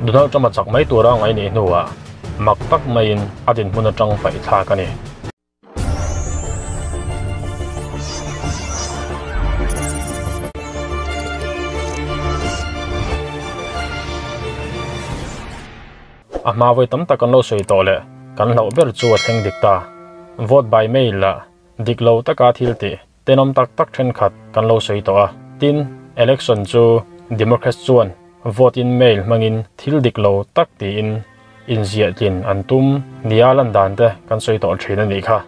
Donald Trump a chak mai tura ngai nih hnuah mak tak maiin a dinhmun atang paih thlak a ni. A hma vawi tam tak kan lo sawi tawh leh kan hlauh ber chu a thleng dik ta. Vote by mail lah dik lo taka thil tih tenawm tak tak thenkhat kan lo sawi tawh a. Tin, election chu Democrats chuan vote in mail hmangin thil dik lo tak tiin inziah tlin an tum nia lan dan te kan sawi tawh thin a nih kha.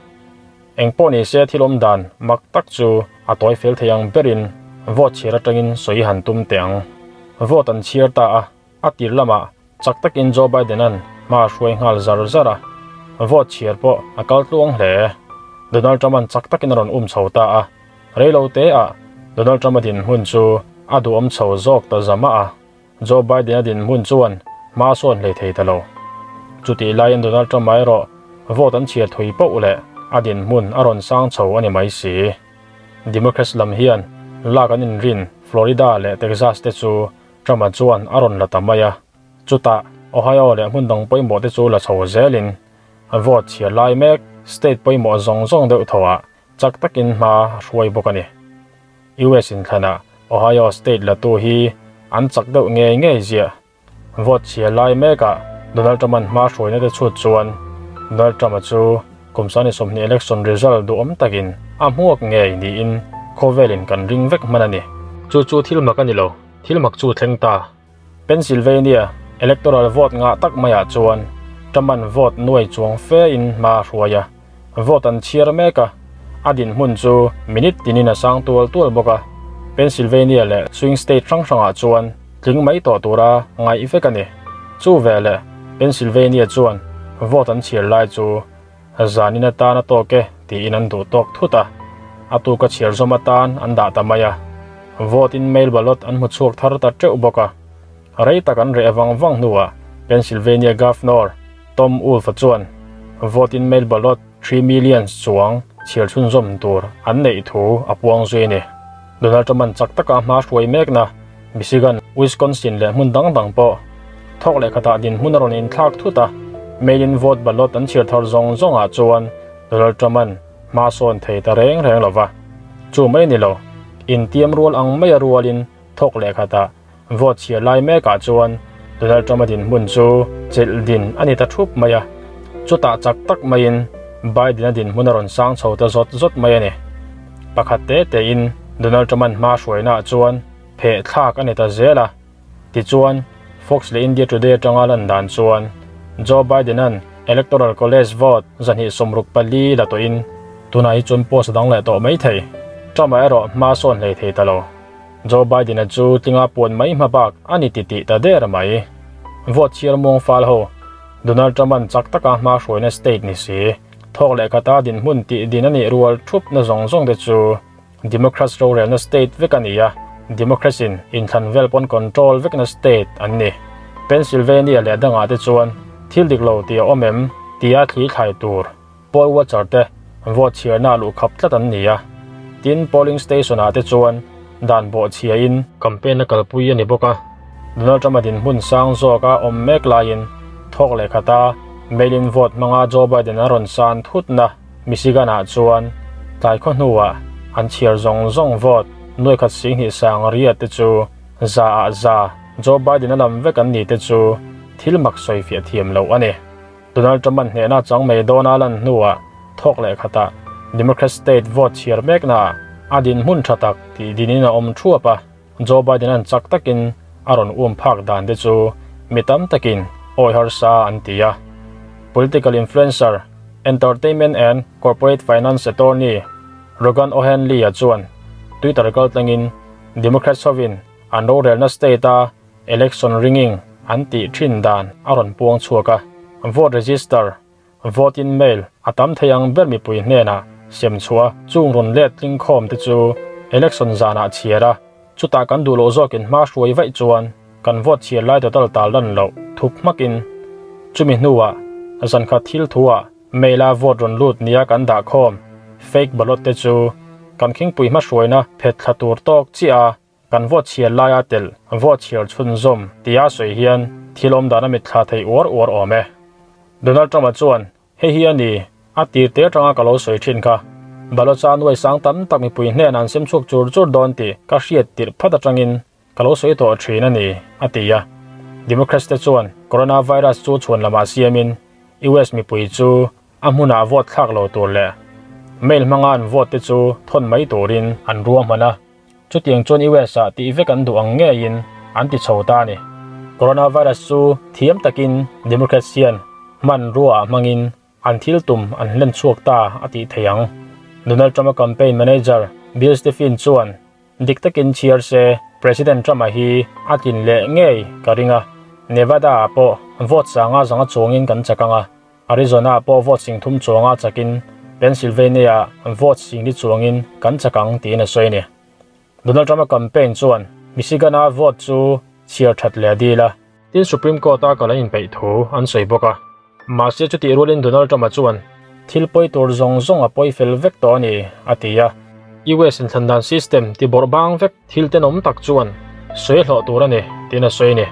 Engpawh ni se thil awm dan mak tak chu a tawi fel thei ang berin vote chhiar atangin sawi han tum teh ang. Vote an chhiar ta a, a tir lamah chak takin Joe Biden-a'n hma a hruai nghal zar zar a, vote chhiar pawh a kal tluang hle. Donald Trump-a'n chak takin a rawn um chho ta a, reilo teah Donald Trump-a dinhmun chu a duhawm chho zawk ta zamah a, Joe Biden-a dinhmun chuan hma a sawn hlei thei ta lo. Chutih laiin Donald Trump-a erawh vote an chhiar thui poh leh a dinhmun a rawn sang chho a ni mai si. Democrats lam hian lak an inrin Florida leh Texas te chu Trump-a chuan a rawn la ta mai a, chutah Ohio leh hmun dang pawimawh te chu la chho zelin vote chhiar lai mek state pawimawh zawng zawng deuh thawhah chak takin hma a hruai bawk a ni. US inthlanah Ohio state latu hi an chak deuh ngei ngei ziah. Vote chhiar lai mekah Donald Trump-a'n hma hruaina te chhut chuan Donald Trump-a chu kum 20 election result duhawm takin a hmuak ngei niin khawvelin kan ring vek hman a ni. Chu chu thil mak a ni lo. Thil mak chu thleng ta. Pennsylvania electoral vote ngah tak maiah chuan Trump-a'n vote nuai chuang fe in hma a hruai a, vote an chhiar mek a, a dinhmun chu minute tinin a sang tual tual bawk a. Pennsylvania leh swing state hrang hrangah chuan tling mai tawh tura ngaih vek a ni. Chu veleh Pennsylvania chuan vote an chhiar lai chu Zanin atan a tawk e tiin an duh tawk thut a, a tuka chhiar zawm atan an dah ta mai a. Vote in mail ballot an hmu chhuak thar ta teuh bawk a. Rei tak an reh vang vang hnuah Pennsylvania Governor Tom Wolf-a chuan vote in mail ballot 3 million chuang chhiar chhunzawm tur an neih thu a puang zui a ni. Donald Trump-a'n chak taka hma hruai mekna Michigan, Wisconsin leh hmun dang dang pawh thawk leh khatah dinhmun a rawn inthlak thut a, mail-in vote ballot an chhiar thar zawng zawngah chuan Donald Trump-a'n hma sawn thei ta reng reng lo va. Chu mai ni lo, intiam rual ang maia rualin thawk leh khatah vote chhiar lai mekah chuan Donald Trump-a dinhmun chu chelh din a ni ta thup mai a, chutah chak tak maiin Biden-a dinhmun a rawn sang chho ta zawt zawt mai a ni. Pakhat te tein Donald Trump-a'n hma hruainaah chuan pheh thlak a ni ta zel a. Tichuan, Fox leh India Today atanga lan dan chuan Joe Biden-a'n Electoral College vote 264 la tawhin tunah hi chuan post a dang leh tawh mai thei. Trump-a erawh hma sawn hlei thei ta lo. Joe Biden-a chu tlinga puan mai hma bak a ni titih ta der mai. Vote chhiar muang fal ho, Donald Trump-a'n chak taka hma hruaina state ni si, thawk leh khata dinhmun tih din a nih rual thupna zawng zawng te chu Democrats rorelna state vek a ni a, Democrats in inthlan vel pawn control vekna state an ni. Pennsylvania leh dangah te chuan thil dik lo tih a awm em tia thli thlai tur poll watcher te vote chhiarna a luh khap tlat an ni a. Tin, polling station ah te chuan dan bawh chhia in campaign a kalpui a ni bawk a. Donald Trump a dinhmun sang zawk a awm mek laiin thawk leh khata mail-in vote hmanga Joe Biden a rawn san thutna Michigan ah chuan tlai khaw hnuah an chhiar zawng zawng vote 1,208 te chu za ah za Joe Biden a lam vek an ni te chu thil mak sawi fiah thiam loh a ni. Donald Trump an hnehna chang mai dawna lan hnuah thawk leh khatah Democrat state vote chhiar meknaah a dinhmun tha tak tih dinin a awm thuap a, Joe Biden an chak takin a rawn um phak dan te chu mi tam takin awi harsa an ti a. Political influencer, entertainment and corporate finance attorney Rogan O'Hanley-a chuan Twitter kaltlangin Democrats hovin an rorelna state-a election ringing an tih thin dan a rawn puang chhuak a. Vote register, vote in mail a tam thei ang ber mipui hnenah sem chhuah chung rawn let tling khawm te chu election zanah chhiar a, chutah kan duh loh zawkin hma hruai vaih chuan kan vote chhiar lai total tal lan loh thup hmakin chumi hnuah zankhat thil thuah mail-a vote rawn lut nia kan dah khawm fake ballot te chu kan khingpui hma hruaina phet thla tur tawk chiah a kan vote chhiar laia tel vote chhiar chhunzawm tia sawi hian Thil awm dan a mitthla thei uar uar awm e. Donald Trump-a chuan, Hei hi a ni, a tir te atanga ka lo sawi thin kha. Balocha nuai sang tam tak mipui hnenah an sem chhuak chur chur dawn tih ka hriat tirh phat atangin ka lo sawi tawh thin a ni, a ti a. Democrats te chuan coronavirus chu chhuan lamah siamin US mipui chu a hmunah vote thlak lo tur leh mail hmanga an vote te chu thawn mai turin an ruahman a. Chutiang chuan US ah tih vek an duh ang ngeiin an ti chho ta a ni. Coronavirus chu thiam takin Democrats hian hmanrua ah hmangin an thil tum an hlen chhuak ta a tih theih ang. Donald Trump-a campaign manager Bill Stepien chuan dik takin chhiar se President Trump-a hi a tlin leh ngei ka ring a, Nevada ah pawh vote sanga zanga chuangin kan chak ang a, Arizona ah pawh vote sing thum chuanga chakin Pennsylvania ah vote sing li chuangin kan chak ang tiin a sawi a ni. Donald Trump-a campaign chuan Michigan-a vote chu chhiar that leh a dil a. Tin, Supreme Court-a kal an inpeih thu an sawi bawk a. Mahse, chutih rualin Donald Trump-a chuan thil pawi tur zawng zawng a pawi fel vek tawh a ni, a ti a. US inthlan dan system ti bawrh bang vek thil tenawm tak chuan sawi hlawh tur a ni, tiin a sawi a ni.